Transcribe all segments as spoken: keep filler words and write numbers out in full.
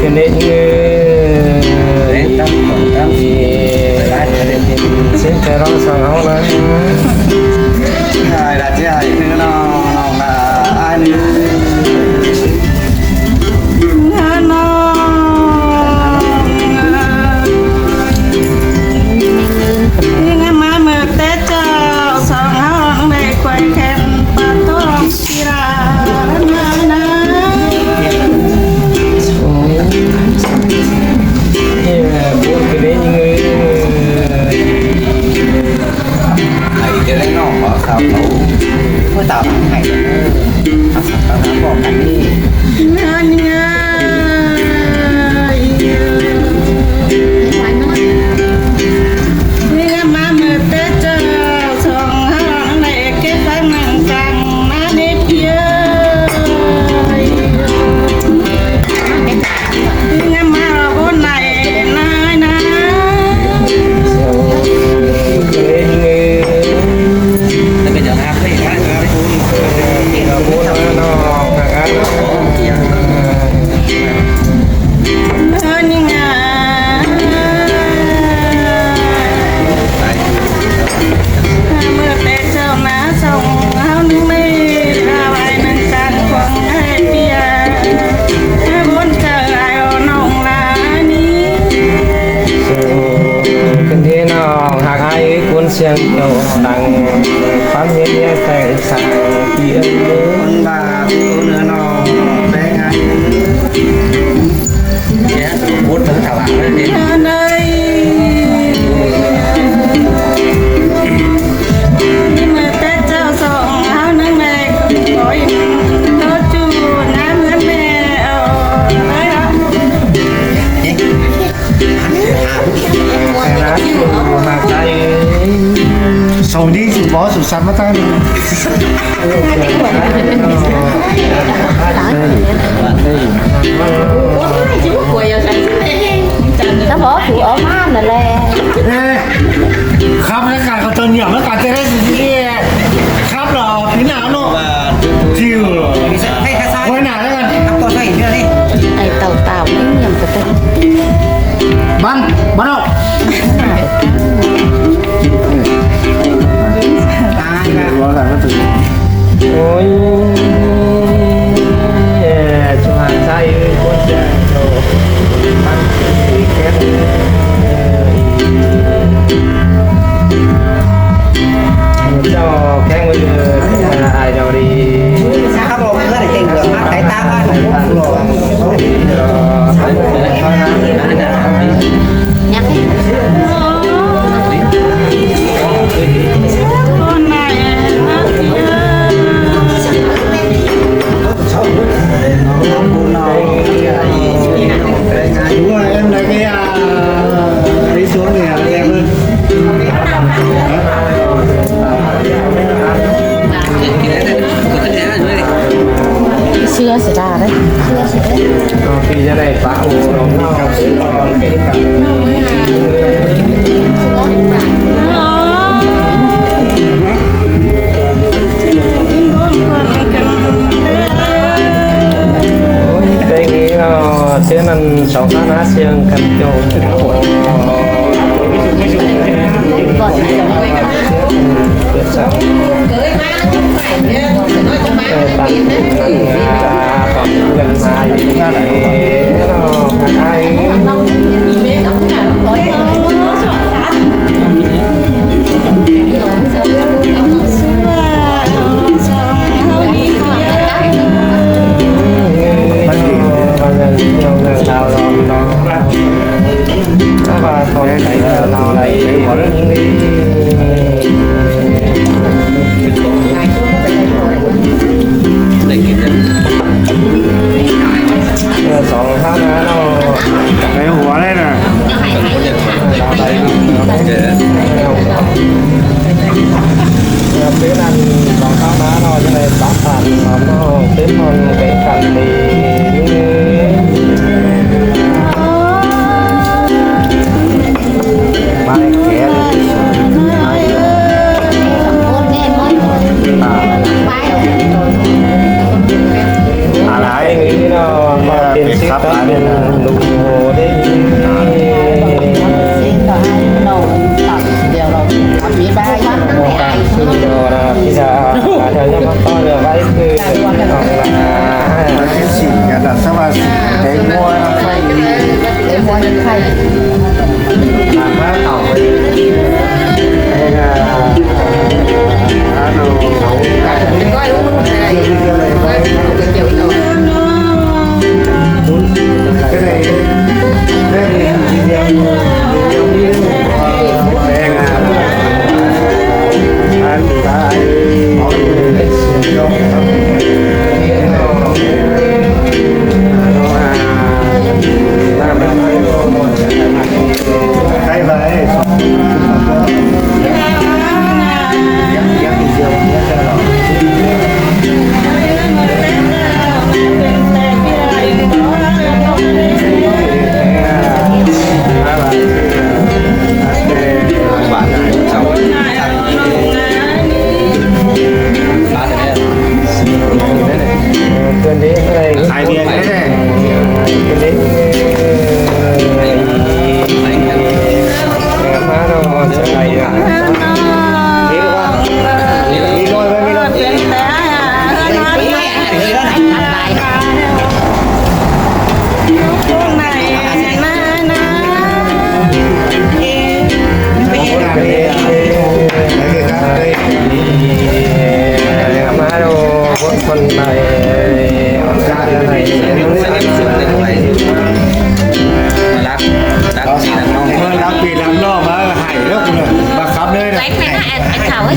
Cái nết như Đấy, tăm còn tăm. Xin cái đó sao không đấy. Ai là chứ ai, nó, nó là ai nữa. Ai, cái đấy nó có sao đâu. Mới tao thắng hay rồi. Tao, tao thắng có cái gì. Kinh thế nào hạc ai ơi cuốn siêng kiểu đằng. Pháp nhân nghĩa phải sáng kia. Con bà, con nữa nó bé ngay. Bút thứ thảo luận đấy. Sau đi chủ bó chủ sắm mất tay. Nó bó chủ ở mát này lè. Ê, khắp cái cả con tơn nhỉ, nó cả tên đấy gì. Khắp là tí nào nó chịu. Quay nào đấy con. Khắp con này đi. Ai tàu tàu mấy nhầm cái tên. Bắn, bắn không? Ôi, ê, chúng ta sai ư, con trai rồi. Bắn cái gì kém. Cho kém ư, ai đâu đi. Khắp rồi, nó để kênh của bác cái ta bác. Đúng rồi, em lấy cái, à, đi xuống thì em. Xưa sẽ ra đấy. Thì ra đây bão. Ôi, cái kia, thế nên sáu tháng há siêng cần chồng. Lắp, lắp pì lắp nọ ꞌmá hảy ꞌlẹo ꞌcọ ꞌnớ. ꞌMá khắp ꞌnớ ꞌnớ. Anh, anh Thảo ấy.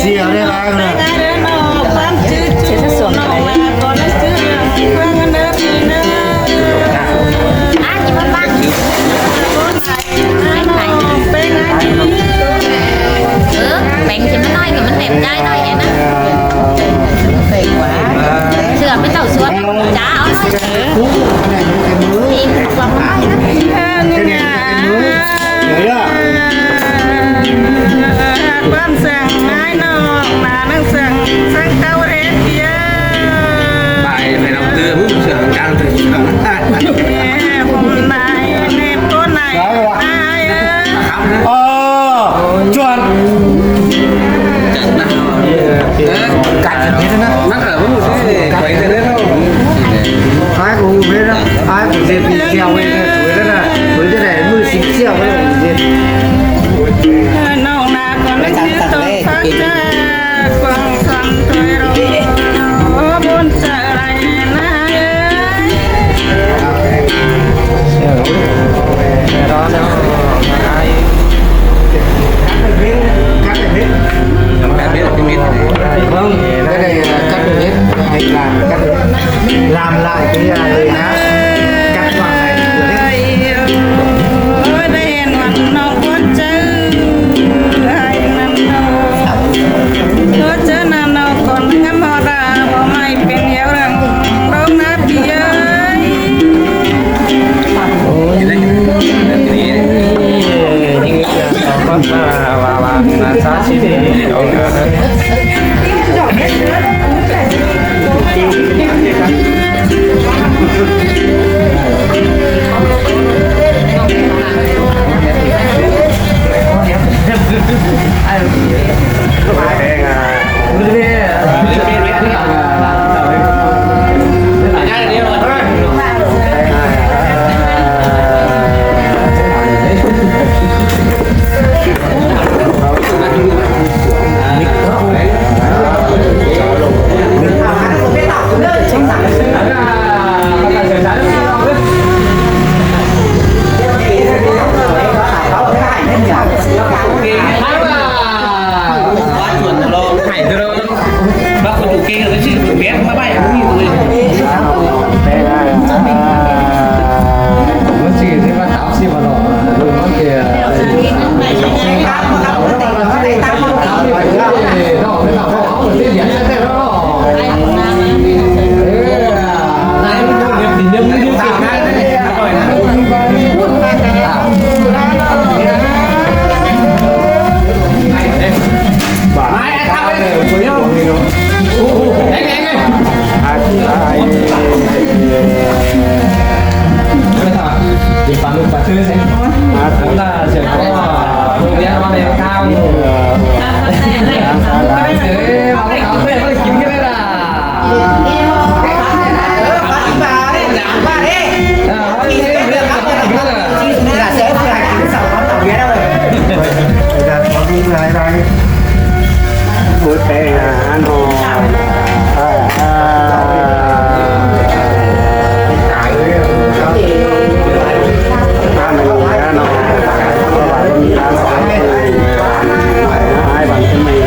Siêu ꞌnớ ꞌmá ꞌcọ ꞌnớ. Anh, chị Văn Văn. Bánh thì nó nói thì nó đẹp trai nói vậy đó. Sửa mới tẩu xuống. Chả áo nói. Thì quăng nó nói đó. Quan sang ai nó mà năng sang sang tao rét kia. Bài phải đọc từ hút sửa hàng trang từ sửa. Hôm nay nếp ꞌcốn này ai ơi. Ờ, chuẩn. Cắt hết ꞌnớ. Mắc ở hút thế, quay cái đấy đâu. Ai cũng không biết đâu. Ai cũng dệt bị treo vậy, với cái này, với cái này, mưa xịt treo cái này cũng dệt. Nông nà con chứ tông phát ra, quăng con thôi rồi. Ơ, bốn chợ này na ơi. Vâng, cái này là cắt được hết, anh làm cắt được hết. Làm lại cái, à, này hả? Cắt đoạn này được hết. Ôi, đây là nó có chữ, ai nằm đâu. Có chữ nào nó còn ngắm hoa đà, hoa mai bên nhau rằng đâu nát đi ơi. Bác có chủ kê rồi chứ, chủ bé không bác bác không đi rồi. Nó chỉ thế mà táo xi mà đỏ, nó kìa. Ôi, té à, ăn hò. À, à. Ăn hò, ăn hò. Có bạn có nghĩ ăn hò. Ai bạn cũng mày.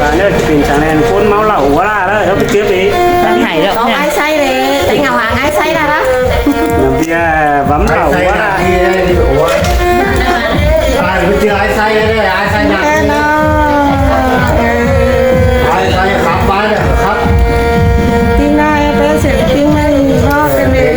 Bạn ơi, tình trạng này phun máu lậu quá là đó, không biết tiếp đi. Đang hãy được. Có ai say đấy, đánh ngào hàng ai say ra đó. Làm bia bấm lậu quá là. Ai say ai say đấy, ai say nặng. Ai say khám phá đấy, khám. Tin ai bé sẽ tin ai lo cái này.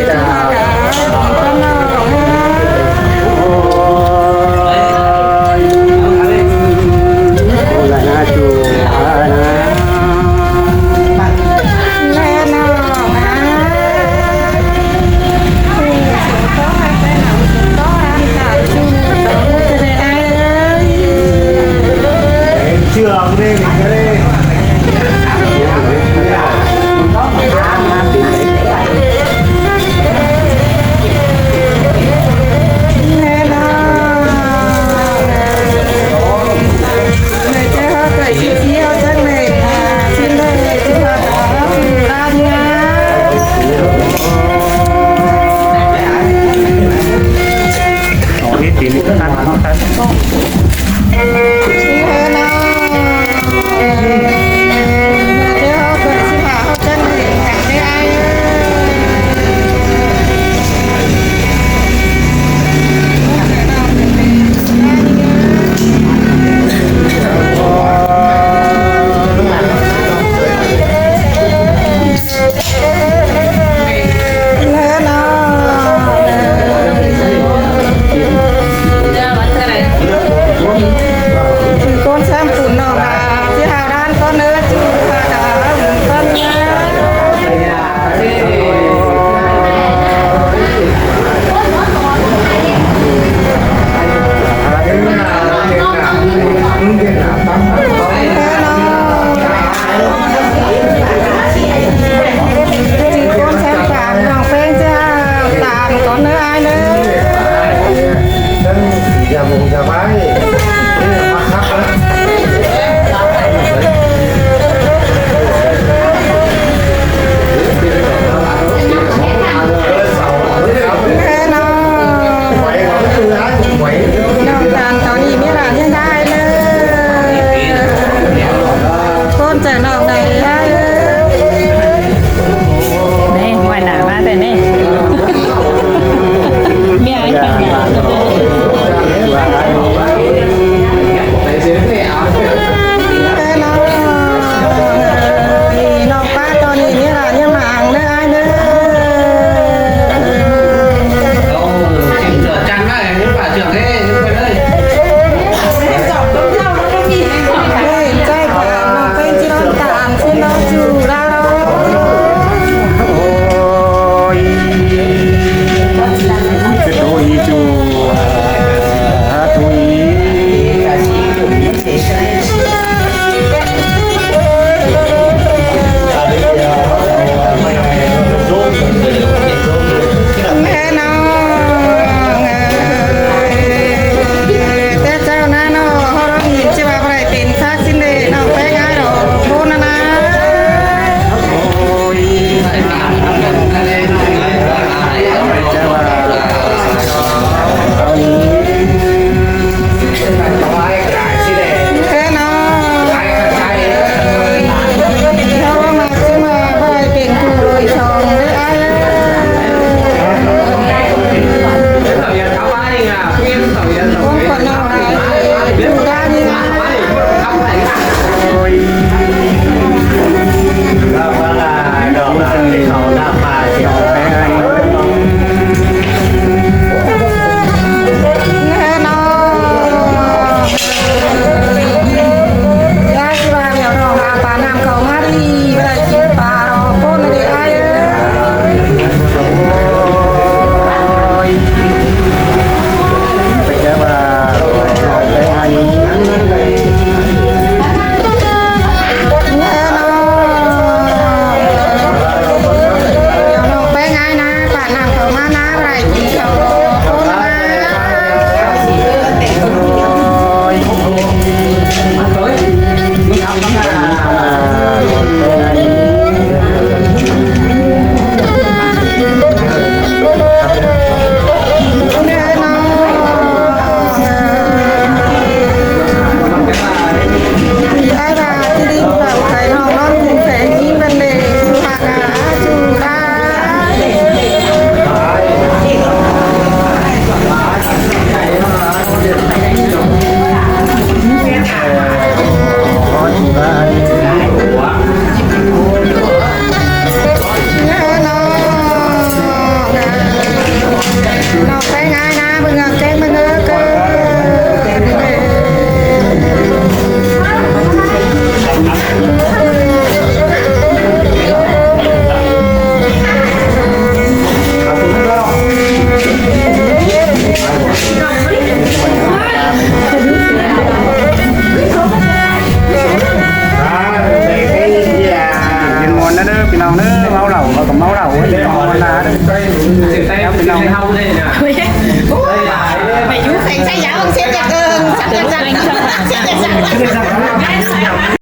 Nong tan ตอนนี้ เมียหลานยังได้เลย คนจากนอกในได้เลย นี่ ว่าหนามาแต่นี่ เมียไอ้ปัญญา นองป้า ตอนนี้ เมียหลานยังมาอ่างเด้อ อ้ายเด้อ เฮ้ย ใช่ค่ะ น้องเป็นจิรันตาน ชื่อน้องจูรา โอ้ย จะโตอีจู สาธุอี แม่น้องเอ๋ย แต่เจ้าหน้าน้องเขาร้องหิน ชื่อว่าอะไร เป็นซากสิ้นเดชน้องแป้งอ้ายดอกโคนนะนะ โอ้ย เอ้ยน้อง เขาว่ามาซื้อมาบ่อยเปลี่ยนกูเลยสองเลยอ้าย โอ้ย ขวัญน้องอ้าย ดูด้านนี้นะ โอ้ย แน่นอน ยายสิว่าเดี๋ยวน้องหาปลาน้ำเข้ามาดี ไม่ได้กินปลาหรอก คนเดียวอ้ายเอ้ย โอ้ย ไปแก้ว่า แป้งอ้ายนะ ปาดน้ำเข้ามานะ อะไรกินเขาโคนนะ น้องไปง่ายนะ มึงเอาแจ้งมึงเออเกิน กินมวนนะเด้อพี่น้องเด้อ เมาเหล้าเราก็เมาเหล้า เมาเหล้าเด้อพี่น้อง ไม่อยู่แข่งใช้ยาของเสียจากเอิงสักจังสักเสียจากสัก